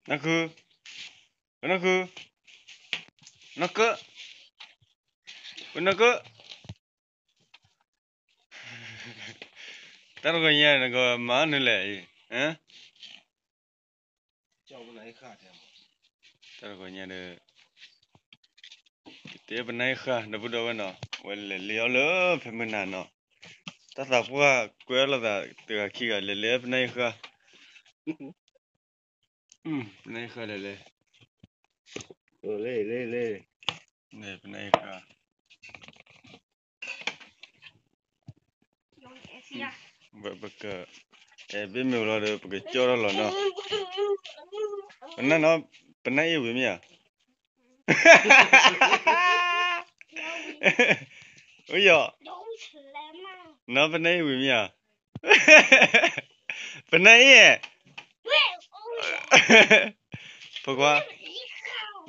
နီၢ်ခု, နီၢ်ခု, နီၢ်ကၢ, နီၢ်ကၢ, တၢ်တဂီၤညါနကမၤနုၤလဲၣ်အံၤ, တၢ်တဂီၤညါဒီး ကတဲပနၢ်အ့ၣ်ဃၢ် ဒီပုၢ်ဒီဝဲၢ်နီၤ, ဝဲလဲၤလ့အီၣ်လၢဖဲမုၢ်နၤနီၤ, တၢ်သးပှၢ်ကွဲအီၣ်လိာ်သးတဂၤခံဂၤ လဲၤလ့ပနၢ်အ့ၣ်ဃၢ်, ပနၢ်အ့ၣ်ဃၢ်လဲၤလဲၤ, ပနၢ်အ့ၣ်ဃၢ် ပက, အဲၣ်ဘ့ၣ်မ့ၢ်လီၤဒီး ပကကၠီၣ်ထီၣ်လီၤနီၤ, ပနၢ်နီၤ, ပနၢ်အ့ၣ်ဝံၤမ့ၢ်ဧါ, အယီၤ, နီၤပနၢ်အ့ၣ်ဝံၤမ့ၢ်ဧါ, ပနၢ်အ့ၣ်, ဖိခွါ,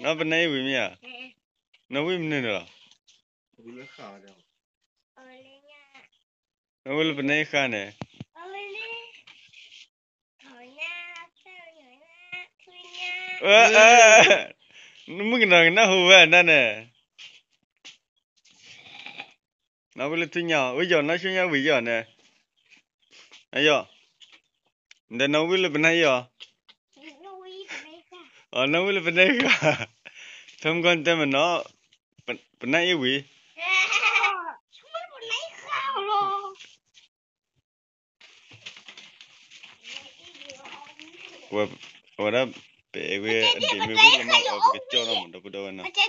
နီၤပနၢ်အ့ၣ်ဝံၤမ့ၢ်ဧါ, နီၤဝံၤမနုၤန့ၣ်လီၤ, နီၤဝံၤလၢပနၢ်အ့ၣ်ဃၢ်န့ၣ် မုၣ်ကနီၤကနၣ်ဟူဝဲဒၣ်န့ၣ်, နီၤဝံၤလၢထူညါအီၤ ဝံၤယီၤ နီၢ်ဆူညါဝံၤယီၤန့ၣ်, အယီၤ, ဒီးနီၤဝံၤလၢပနၢ်အ့ၣ်အီၤ, နီၤဝံၤလၢပနၢ်အ့ၣ်ဃၢ်, ဖဲမုၢ်ကီၢ်တဲမ့ၢ်နီၤ, ပနၢ်အ့ၣ်ဝံၤ ဝဲဒၣ် ပအဲၣ်ဝဲအဒံးမ့ၢ်ဝံၤလီၤမး ပကကၠီၣ်ထီၣ်မး ဒီပုၢ်ဒီဝဲၢ်နီၤ,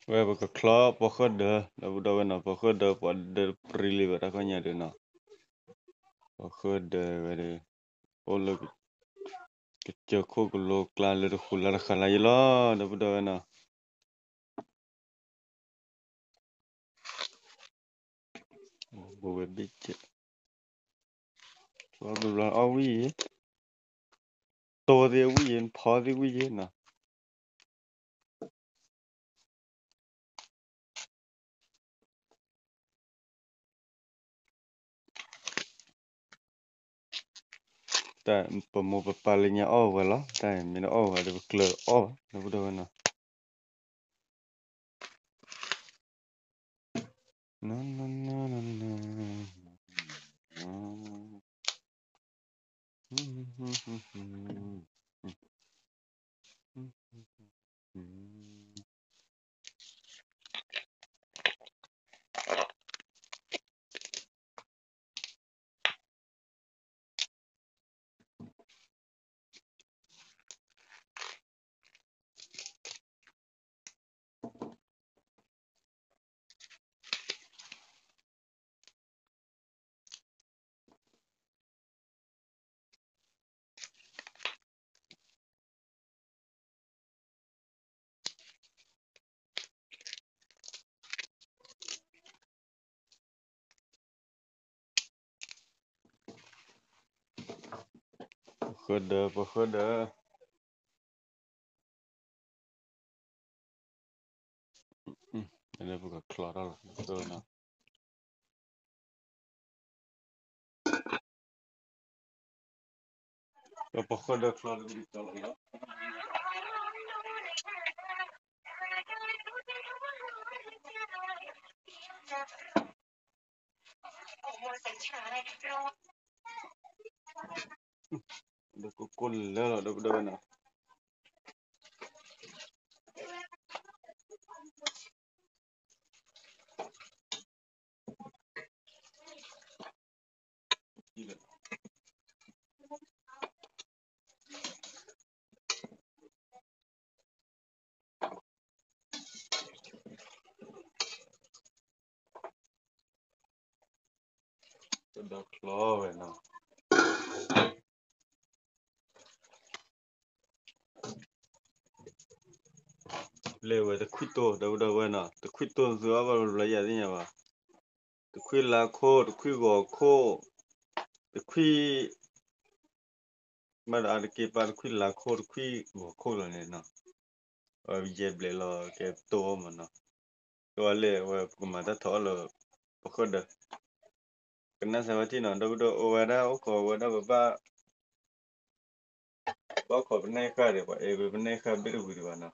ဝဲပကချီပီၤဃၢၣ်ဒၢး ဒီပုၢ်ဒီဝဲၢ်နီၤ, ပီၤဃၢၣ်ဒၢး ပှၤဒၢးတပြံလံဘၣ်တၢ်ခီညါဒီးနီၤ, ပီၤဃၢၣ်ဒၢးဝဲဒီး အိၣ်လၢ ကစၢၢ်ခိၣ်ကလိကျါလၢတဃူလၢ်တဃၣ်လၢ်ယလီၤ ဒီပုၢ်ဒီဝဲၢ်နီၤ. ဘိဝဲဘ့ၣ်ကဲး, ဘျီဘျီအီၣ်ဝံၣ်ယဲ, တိၢ်သ့ၣ်ဝံၣ်ယဲ, ဖီသ့ၣ်ဝံၣ်ယဲနီၤ. တၢ်ပမိၢ်ပပၢ်လၢညါအီၣ်ဝဲလီၤ, တၢ်မ့ၢ်တအီၣ်ဝဲဒီးပကျၢၤအီၣ်ဘၣ် ဒီပုၢ်ဒီဝဲၢ်နီၤ.ပဃၢဒၢး ပဃၢဒၢး, လၢပကချီထီၣ်လီၤ ပဃၢဒၢးချီလီၤ. ဒီးကိၢ်ကိၢ်လၢလီၤ ဒီပုၢ်ဒီဝဲၢ်နီၤ. ဒီးချီဝဲနီၤ. လဲၤဝဲတခွံတိၢ် ဒီပုၢ်ဒီဝဲၢ်နီၤ, တခွံတိၢ်သုအီၣ်ဘၣ်ဘျီယၤသ့ၣ်ညါဘၣ်, တခွံလါခိၣ် တခွံဂီၤခိၣ်, တခွံ ဘၣ်ဒီးအါတက့ၢ်ပာ်တခွံလါခိၣ် တခွံဂီၤခိၣ်လီၤန့ၣ်နီၤ, အဝဲယဲၢ်ဘျဲၣ်လီၤ ကဲတိၢ်အီၣ်မးနီၤ, ကဝဲလဲၤဝဲပကမၤတၢ်ထီၣ်အီၣ်လၢ ပဃၢဒၢး, ကနၣ်စၢၤဝဲထံၣ်နီၤ ဒီပုၢ်ဒီဝဲၢ် အိၣ်ခိးဝဲဒၣ်ပဘၣ် ဘၣ်ခိးပနၢ်ဃၣ်ဒီး ပှၤအဲၣ်ဝဲပနၢ်ဃၣ်ဘ့ၣ်တဝံၤဒံးဘၣ်နီၤ,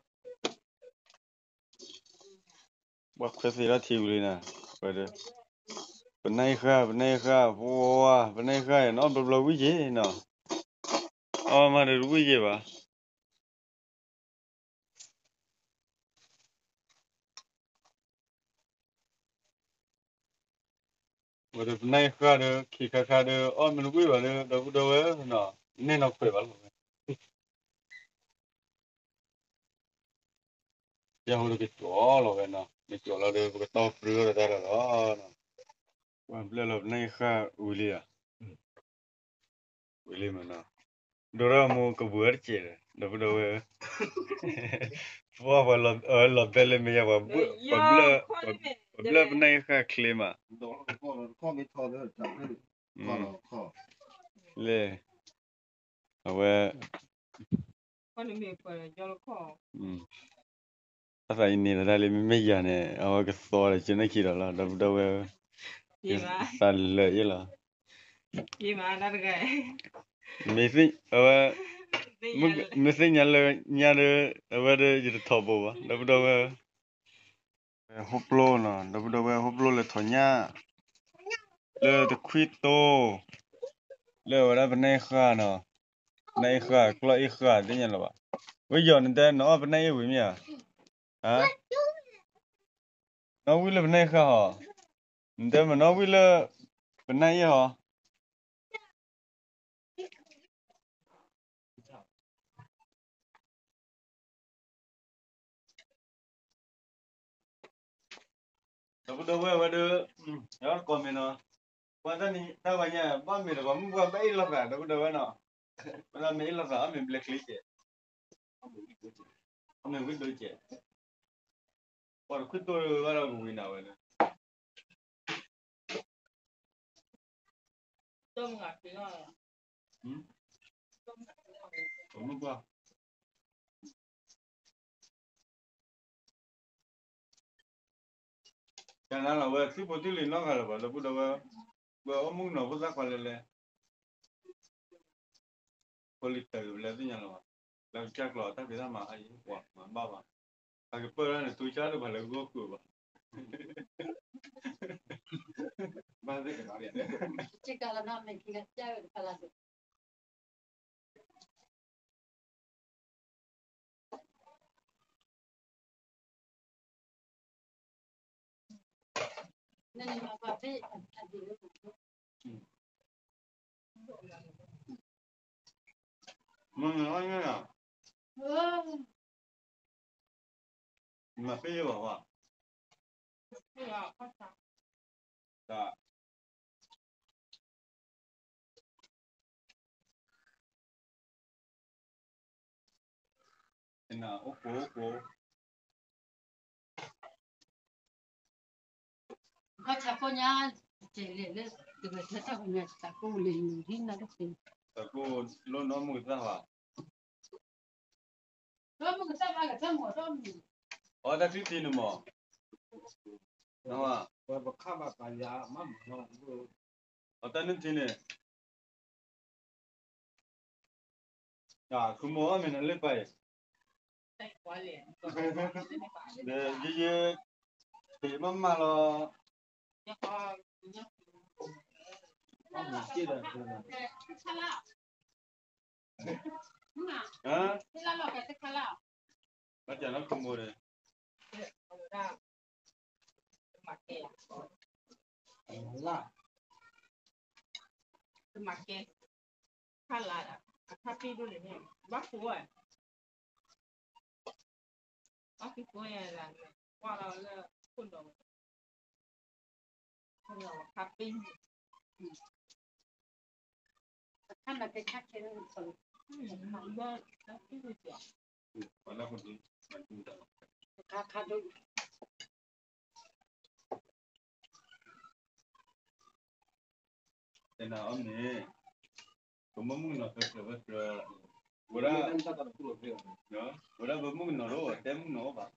ပှၤခွဲးသ့ၣ်ထီၣ်ထံဝံၤလံနီၤ, ဝဲဒီး ပနၢ်ဃၣ် ပနၢ်ဃၣ် ပဝါ ပနၢ်ဃၣ်နီၤ ဘျီဘျီဝံၣ်က့ၤနီၤ, အီၣ်မးဒီးတဝံၣ်က့ၤဘၣ်. ဝဲဒီးပနၢ်ဃၣ်ဒီး ခံခါခါဒီး အီၣ်မ့ၢ်တဝံၣ်ဘၣ်ဒီး ဒီပုၢ်ဒီဝဲၢ်နီၤ, န့ၢ်နီၢ်ခွဲးဘၣ်လီၤ. ယဟိဒီးကကၠီလီၤဝဲနီၤ, ကကၠီလီၤဒီး ပကတီၢ်ပြၢဒီးတၢ်လီၤလီၤ. ပှၤဘျၢၣ်လီၤပနၢ်ဃၣ်ဝံၤလံဧါ, ဝံၤလံမနီၤ, ဒိၣ်ထီၣ်မိၢ်ကဘှံးအီၤတစဲးဒီး ဒီပုၢ်ဒီဝဲၢ်, ပှၤလီၤဘဲလၢမဲာ်ညါ ပှၤဘျၢၣ်ပနၢ်ဃၣ်ချ့မး, လၢ အဝဲ တၢ်သးအံၤန့ၣ်လီၤတၢ်လၢမ့မ့ၢ်ယၤန့ၣ် အဝဲကသီဒီးကနၣ်ခံဒီးလီၤ ဒီပုၢ်ဒီဝဲၢ်, သးလၢာ်ယ့ၣ်လီၤ, အဝဲ မ့ၢ်သ့ၣ်ညါလၢညါဒီး အဝဲဒီးယတထီဘိဘၣ် ဒီပုၢ်ဒီဝဲၢ် ဟိၣ်ပျိၢ်နီၤ ဒီပုၢ်ဒီဝဲၢ် ဟိၣ်ပျိၢ်လဲၤထီၣ်ညၣ် လၢတခွံတိၢ် လၢအဝဲဒၣ်ပနၢ်ဃၣ်နီၤ, ပနၢ်ဃၣ် ကျီၢ်အ့ၣ်ဃၣ် သ့ၣ်ညါလၢၤဘၣ်, ဝဲယီၤနတဲနီၤအီၣ်ပနၢ်အ့ၣ်ဝံၤမ့ၢ်ဧါ, နီၣ်ဝံၣ်လၢပနၢ်ဃၣ်ဟီ, နတဲမ့ၢ်နီၣ်ဝံၣ်လၢ ပနၢ်အ့ၣ်ဟီ ဒီပုၢ်ဒီဝဲၢ်ဝဲဒီး comment နီၤ, ပှၤတၢ်န့ၣ်တၢ်ဝဲညါ ဘၣ်မ့ၢ်တဂီၤမုၢ်ပှၢ်ဘၣ်အ့ၣ်လိာ်သး ဒီပုၢ်ဒီဝဲၢ်နီၤ, ပှၤတၢ်မ့ၢ်အ့ၣ်လိာ်သး အီၣ်မ့ၤဘျဲၣ်ချ့ကဲး, အီၣ်မ့ၤဝံၣ်ဒိကဲး, ပှၤတခွံတိၢ်ဘၣ်ဒီးကဝံၤနၤဝဲလၢ မုၢ်ပှၢ် ကနၤလီၤဝဲ သုဖိသုလံၤနီတဂၤလၢၤဘၣ် ဒီပုၢ်ဒီဝဲၢ်, ဝဲအိၣ်မုၣ်ကနီၤဖိသၣ်ခွါလဲၣ်လဲၣ်, ဖိလံၤတၢ်ဂ့ၤဘျဲၣ်သ့ၣ်ညါလီၤဘၣ်, လၢကစၢ်ကျီၤတၢ်ဖံးတၢ်မၤအါယံၤ ပှၤမၤဘၣ်ဘၣ်, ဟးကပၢၢ်ဒၣ်န့ၣ် သူကၢ်လၢပှၤလၢဂီၢ်ကျိၤဘၣ်, ဘၣ်သ့ၣ်ကနီၤ, မၤပ့ၢ်ဘၣ်ဝဲ, တၢ် အိၣ်ကိးအိၣ်ကိး, ဘၣ်ဆၣ်ကိးညါ, တလဲၤလၢ, တဂၤထၢထၢညါ တၢ်ကိးလၢနုၤဟံးနၤတသ့, တၢ်ကိးလၢနီၢ်မုၢ်သၣ်ဘၣ်, အီတၢ်ထံၣ်တံၢ်န့ၣ်မး, အီတၢ်နုၢ်ထံန့ၣ် တၢ်ခူမိၢ်အီၣ်မ့ၢ်နလၢပၢ်အံၤ, ဒီးယယ, တ့မးမးလီၤ, အီၣ်မ့ၢ်က့ၣ်ဒီး, ဘၣ်တၢ်နီၢ်ခူမိၢ်ဒီး တမၤကဲ, ခါလၢ်ဒၣ်, အခါပ့ၢ်ဒိၣ်န့ၣ်န့ၣ် ဘၣ်ဃိဝဲ, ဘၣ်ဃိယဲဒၣ်, ကွၢ်လီၤလၢခိၣ်ဒီး, ခါပ့ၢ်, အခါလၢ်ကဲခါကဲ, အခါခါဒိၣ် တဲနၤအီၤန့ၣ်, ပမုၣ်ကနီၤဖဲကြၢးဖဲကြၢး, ဝဲဒၣ်, ဝဲဒၣ်ပမုၣ်ကနီၤတအိၣ်ဘၣ် တဲမုၣ်ကနီၤအိၣ်ဘၣ်,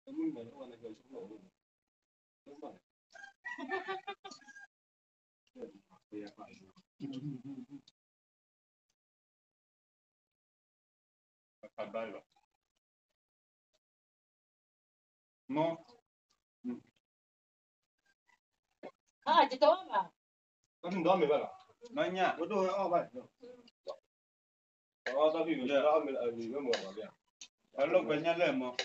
ပမုၣ်ကနီၤတအိၣ်ဘၣ်န့ၣ်, ပမုၣ်ကနီၤတအိၣ်ဘၣ်န့ၣ်, ပမုၣ်ကနီၤတအိၣ်ဘၣ်န့ၣ်, မ့ၢ် အတမ့ၢ်ဘၣ်လီၤ, မ့ၢ်ညါ အီၣ်တၢ်ဖံးမ့ၢ်အီၣ်မ့ၢ်အီၣ်မ့ၢ်မ့ၢ်ဘၣ်, အလိာ်ကွဲညါလဲၣ်မ့ၢ်,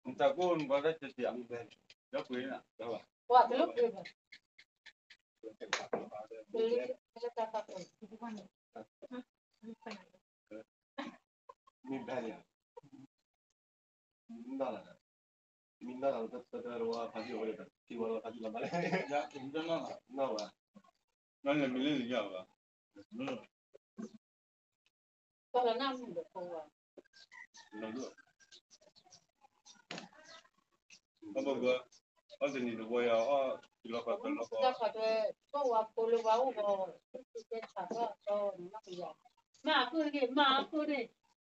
နတၢ်ကိၢ်နကွၢ်တၢ်စံးစံး, ဒီးပှ့ၤနၤ, မ့ၢ်ဘၣ်လီၤ, မ့ၢ်ဘၣ်လီၤ, မ့ၢ်ဘၣ်လီၤ, နလဲၤမ့ၢ်လၢနညါဘၣ်, အဘၣ်ဘၣ်, အီၣ်တနံၤတဝီယၤ, အီၣ်တလီၤဃီတလီၤဃီ, မၤအီၣ်န့ၣ်, ဒီပုၢ်ဒီဝဲၢ်ဝံၣ်မးနီၤ, လၢကီၢ်မီလီၤ, နၢ်ဃါ, နၢ်ဃါ, အီၣ်ဘၣ်ဘၣ်နီၤ, ခွံတိ, ခွံတိတိၢ်န့ၣ် တၢ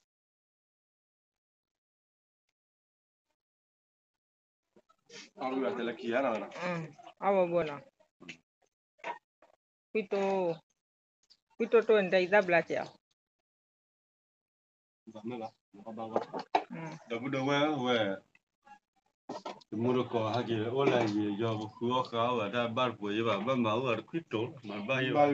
်အံၤတၢ်ဘျါစဲးအီၤ, ဒီပုၢ်ဒီဝဲၢ်ဝဲၢ်, တမူတကိးဟဲက့ၤအိၣ်လၢယံၤယီၤ ပဃုအီၣ်ဃုအီၣ်ဘၣ်တၢ်ဘၣ်တပှဲၤယဘၣ်, ဘၣ်မၤအိၣ်ဘၣ်တခွံတိၢ်, မၤဘၣ်ယဘၣ်,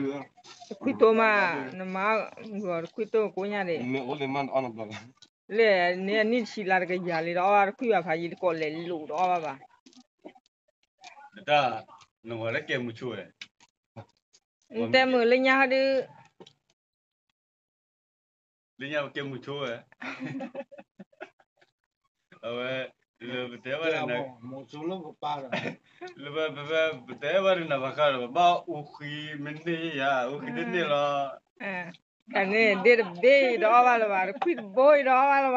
တခွံတိၢ်မး, နမၤဂီၤတခွံတိၢ်ကိးညါဒံး, မ့ၢ်အိၣ်လၢမ့ၢ်အီၣ်နဘျါဘၣ်, လၢန့ၣ်အနံၣ်တဆံလါတကယၤလံဒီး အီၣ်ဘၣ်တခွံဘၣ်ဖးယံၤတကိးလဲၤလိာ်ဒီးအီၣ်ဘၣ်ဘၣ် နတၢ်, နဝၤတၢ်ကဲမုာ်ဆိဝဲ, နတဲမုာ်လၢညါဟီဒုး, လၢညါပကဲမုာ်ဆိဝဲ, အဝဲ, လၢပတဲဘၣ်, လၢပတဲဘၣ်ဒီးနၤဘၣ်ဃးဒီး ပဘၣ်အူဃံမ့ၢ်န့ၢ်ယၤ အူဃံတန့ၢ်လီၤ, တၢ်န့ၣ် ဒ့ၣ်တဘ့ၣ်အံၤဒီးအီၣ်ဘၣ်လၢၤဘၣ်, တခွံတဘိ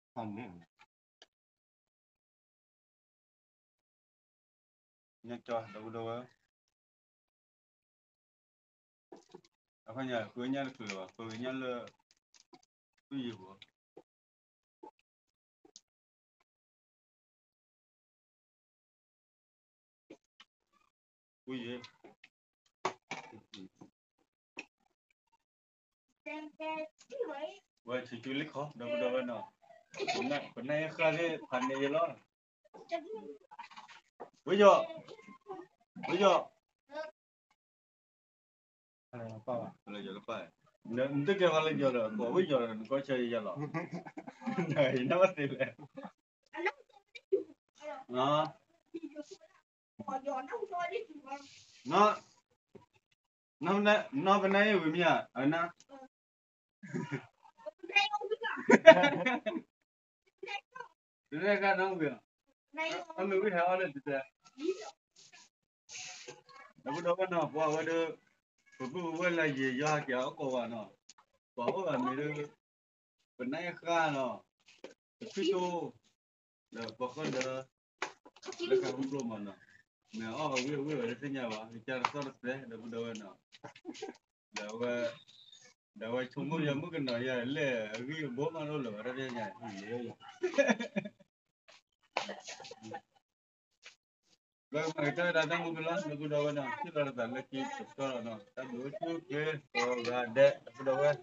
အံၤဒီးအီၣ်ဘၣ်လၢၤဘၣ် ညါကၠီ ဒီပုၢ်ဒီဝဲၢ်, အခီညါ ဃုညါတချုးဘၣ်, ဃုညါလၢ သူၣ်ယံၤပူၤ ဝဲဆူၣ်ဆူၣ်လံခီ ဒီပုၢ်ဒီဝဲၢ်နီၤ, ပနၢ်ယဃၣ်သ့ၣ်ဖးန့ၢ်ယလီၤ, ဝဲယီၤ, ဝဲယီၤ, နတကဲဖးလၢယီၤဒီး ကိးဝဲယီၤဒီး နကီၢ်ဆၢယယလီၤ, နဘၣ်သ့လဲၣ် နီၢ်ပနၢ်အံၤဝံၤမ့ၢ်ဧါ, အနၢ်, တနၢ်ကါနီၢ်ဝံၤဧါ, အမ့ၢ်ဝံၤဟဲအီၣ်လၢတတဲ, ဒီပုၢ်ဒီဝဲၢ်နီၤ ပှၤဝဲဒၣ်, ပပုၢ်ဝဲၢ်လၢယံၤယီၤဟဲက့ၤအီၣ်ကိးဝဲနီၤ, ပှၤအိၣ်ဂၤမ့ၢ်ဒၣ်, ပနၢ်ယဃၣ်နီၤ, တခွံတိၢ်, ဒီးပှၤဃီဒီး, လၢကဟူကျိမးနီၤ, မ့ၢ်အီၣ်အဝံၣ်အဝံၣ်ဝဲတသ့ၣ်ညါဘၣ် ကစၢ်တသီၣ်တသဲ ဒီပုၢ်ဒီဝဲၢ်နီၤ, ဒီးဝဲ, ဒီးဝဲဆိကမိၣ်ယၤမုၣ်ကနီၤယၤလဲၣ် အဂံၢ်အဘါမးဒိၣ်လၢၤဘၣ်တၢ်ဖဲညါ, လၢကမၤကတၢၢ်ဝဲဒၣ်တၢ်မူကလီၢ် ဒီပုၢ်ဒီဝဲၢ်နီၤ ထံၣ်လိာ်သးလၢခံတသီၣ်လီၤနီၤ တၢ်ဘျုးအိၣ်ဆူၣ်ချ့ကိးဂၤဒဲး ဒီပုၢ်ဒီဝဲၢ်